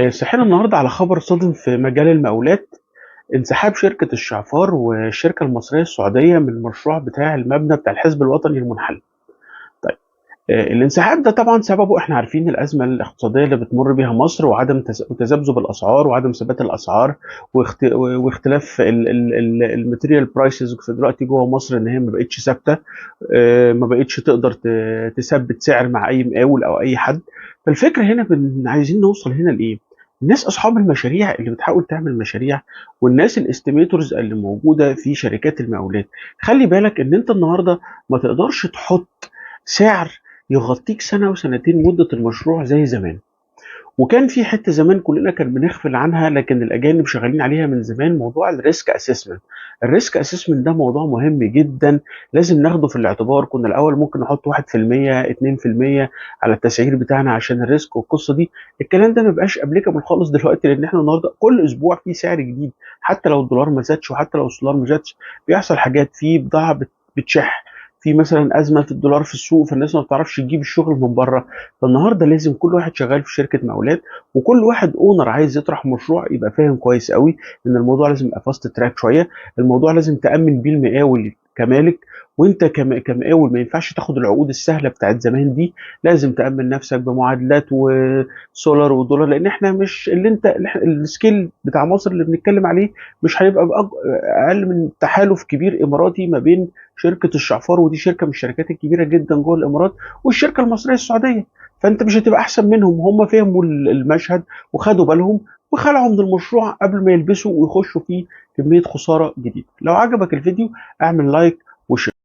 صحينا النهارده على خبر صدم في مجال المقاولات، انسحاب شركة الشعفار والشركة المصرية السعودية من المشروع بتاع المبنى بتاع الحزب الوطني المنحل. طيب، الانسحاب ده طبعا سببه احنا عارفين الأزمة الاقتصادية اللي بتمر بيها مصر، وعدم تذبذب الأسعار وعدم ثبات الأسعار واختلاف ال material prices دلوقتي جوه مصر، ان هي ما بقتش ثابتة، ما بقتش تقدر تثبت سعر مع اي مقاول او اي حد. فالفكرة هنا عايزين نوصل هنا لايه؟ الناس اصحاب المشاريع اللي بتحاول تعمل مشاريع، والناس ال estimators اللي موجودة في شركات المقاولات، خلي بالك ان انت النهارده ما تقدرش تحط سعر يغطيك سنة وسنتين مده المشروع زي زمان. وكان في حتة زمان كلنا كان بنغفل عنها، لكن الاجانب شغالين عليها من زمان، موضوع ال risk assessment. ال risk assessment ده موضوع مهم جدا لازم ناخده في الاعتبار. كنا الاول ممكن نحط 1%، 2% على التسعير بتاعنا عشان ال risk والقصه دي. الكلام ده ما بقاش applicable خالص دلوقتي، لان احنا النهارده كل اسبوع في سعر جديد، حتى لو الدولار ما زادش وحتى لو السولار ما زادش، بيحصل حاجات في بضاعة بتشح، في مثلا ازمة في الدولار في السوق، فالناس ما بتعرفش تجيب الشغل من بره. فالنهارده لازم كل واحد شغال في شركة مقاولات وكل واحد owner عايز يطرح مشروع يبقى فاهم كويس قوي ان الموضوع لازم يبقى fast track شويه. الموضوع لازم تامن بيه المقاول كمالك، وانت كمقاول ما ينفعش تاخد العقود السهلة بتاعت زمان دي. لازم تامن نفسك بمعادلات وسولار ودولار، لان احنا مش اللي انت ال scale بتاع مصر اللي بنتكلم عليه مش هيبقى اقل من تحالف كبير اماراتي ما بين شركة الشعفار، ودي شركة من الشركات الكبيرة جدا جوه الامارات، والشركة المصرية السعوديه. فانت مش هتبقى احسن منهم. هم فهموا المشهد وخدوا بالهم وخلعوا من المشروع قبل ما يلبسوا ويخشوا فيه كمية خسارة جديده. لو عجبك الفيديو اعمل like و share.